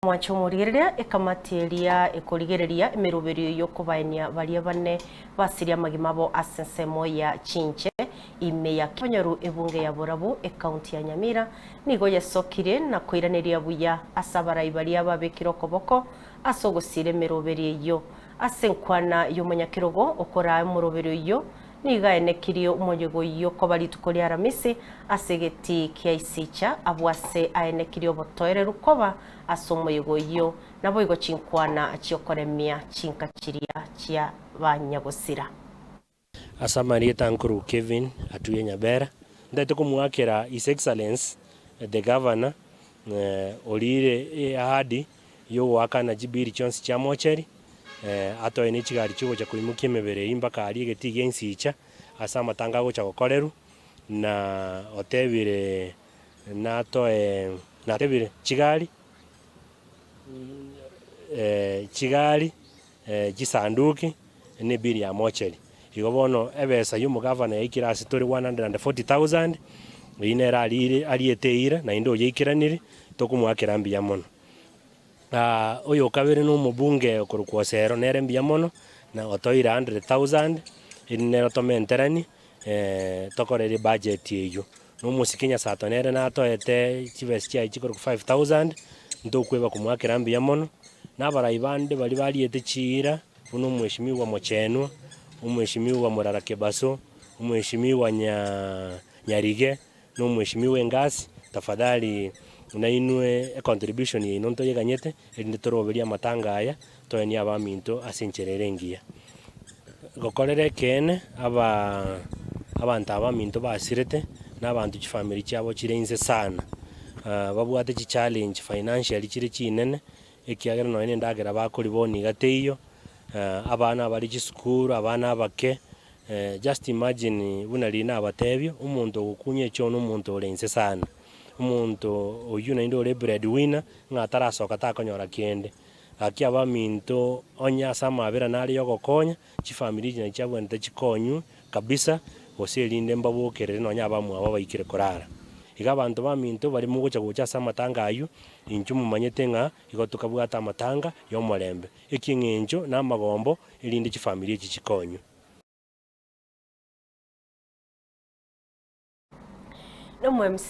Mwanche omorigereria ekamati eria ekorigereria emeroberio y'okobaenia baria bane basirie amagima abo ase ensemo ya chinche ime ya Kibanyoru ebunge ya Borabu ekaunti ya Nyamira nigo yesokirie na koiraneria buya ase abarai baria babekire okoboko ase ogosiira emeroberio eyio. Ase enkwana y'omonyakerogo okoraa omoroberio oyio Nigo aenekirie omoyega oyio koba rituko ria Aramisi ase egetii kia Isicha, abwo ase aenekirie obotoereru koba ase omoyega oyio, naboigo chinkwana chi'okoremia chinka chiria chia banyagosira. Ase amarieta nkorwa Kevin Atuya Nyabera, ntaete komoakera His Excellence the Governor orire eahadi yogoakana chibiri chionsi chia mocheri, atoe ne chigari chigocha koimokia emebere eyio mpaka aria egetii gia ensicha ase amatanga agocha gokorerwa, na otebire natoe natebire chigari chigari chisanduki na ebiri ya mocheri. Igo bono ebesa ya omogavana yaikire ase tore 140,000, eyio nere arire ariete eira naende oyeikeraniri, tokomoakera mbuya mono. Oyokabere na omobunge okorokwa Osero nere mbuya mono, na otoire 100,000, eri nere tomenteranie tokorere ebudget eyio. Na omosike Nyasato nere natoete chibesa chiaye chikorokwa 5000, ntokweba komoakera mbuya mono, na abarai bande baria bariete chiira, buna omweshimiwa Mochenwa, omweshimiwa Murara Kebaso, omweshimiwa Nyarige, na omweshimiwa Engasi, tafadhali nainwe econtribution yaino ntoyeganyete, erinde toroberie amatanga aya, toenie abaminto ase enchera ere engiya. Gokorera ekeene, aba abanto aba baminto basirete, na abanto chifamiri chiabo chire inse sana, babwate chichallenge financially chire chinene, ekiagera nonye na endagera bakoria bono iga teiyo, abana abare chisukuru, abana abake, Just imagine buna riria nabatebia, omonto ogokunya echoo na omonto ore inse sana. Omonto oyio naende ore bread winner, ng'a atarasoka takonyora kende. Gaki abaminto onye ase amabera nare ya ogokonya, chifamiri echi nachi chiabwenerete chikonywe kabisa, gose erinde mbabokerere nonye abamwabo baikire korara. Iga abanto baminto baria mogocha gocha ase amatanga ayio, inchuo momanyete ng'a igo tokabwate amatanga ya omorembe. Ekieng'encho na amagombo erinde chifamiri echi chikonywe. Nomo MC.